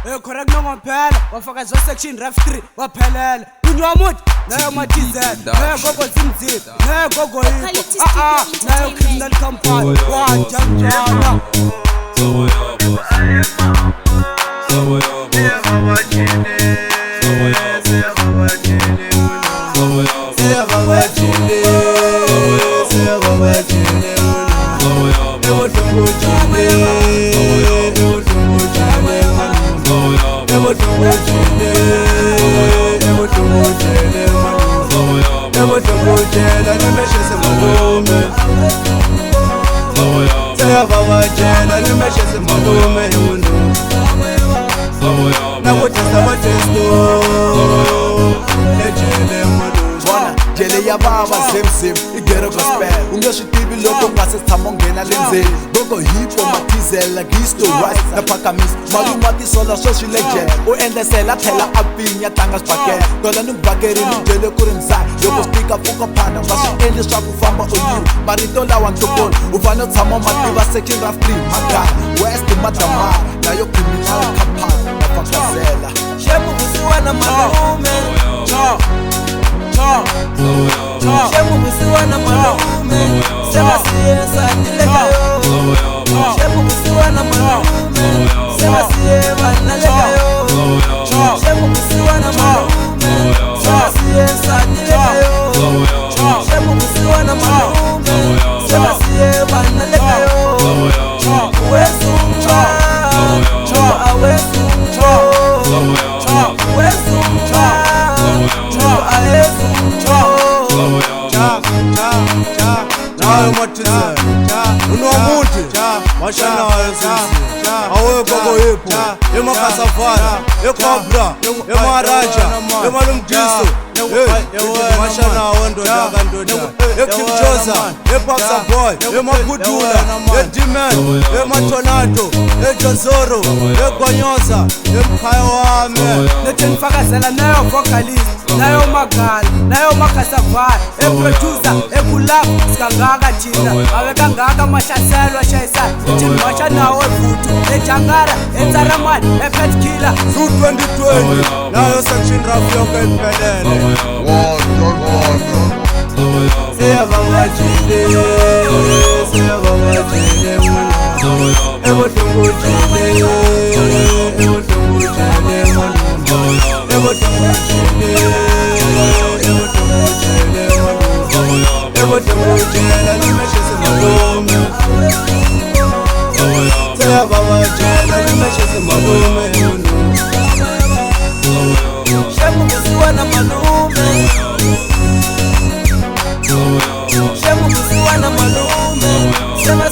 Correct nongophela wafakaza section ref 3 waphelela unywamuthi nayo matizela nayo gogo zimzima nayo gogo Quality yikho a Studio nayo criminal company wajanjana. Jele ya baba zimzim igero gospel u nge swi tivi loko nga se tshama u nghena le ndzeni gogo hipo matizela gisto rice na phakamisa malume wa tisola sweswi le jele u endlesela tlhela a pinya tlanga xibakele tola ni bakeri ni byele ku ri mzaya loko swi tika pfuka phana va swi endli swa ku famba u yiva marito lawa ntukulu u fanele u tshama u ma tiva section ra free magaya west madamara nayo criminal company na fakazela. Xemu vusiwana malume, xemu vusiwana malume, se va siye nsati le ka yo. Xemu vusiwana malume, se va siye vana le ka yo. Xemu vusiwana malume, se va siye nsati le ka yo. Xemu vusiwana malume, se va siye vana le ka yo. Wesunga, awesunga, wesunga, awesunga. Nayo matizela unomuthi mashanayo simsim awe gogo hipho emakasafara ecobra emaraja emalumdiso mashanawo ndoda kandoda eking josa epapsa boy emagudula ediman ematornado ejozoro egonyosa emkhaya wami. Lethi nifakazela nayo vocalist nayo magala nayo makasavara eproducer ekulapha sikangaka thina awe kangaka mahlaselo ashayisana lethi ngiwasha nawo evuthu ejangara etsaramani epetkiller. Zoo 2020 nayo section raf yonke iphelele. Xemu vusiwana malume, xemu vusiwana malume, se va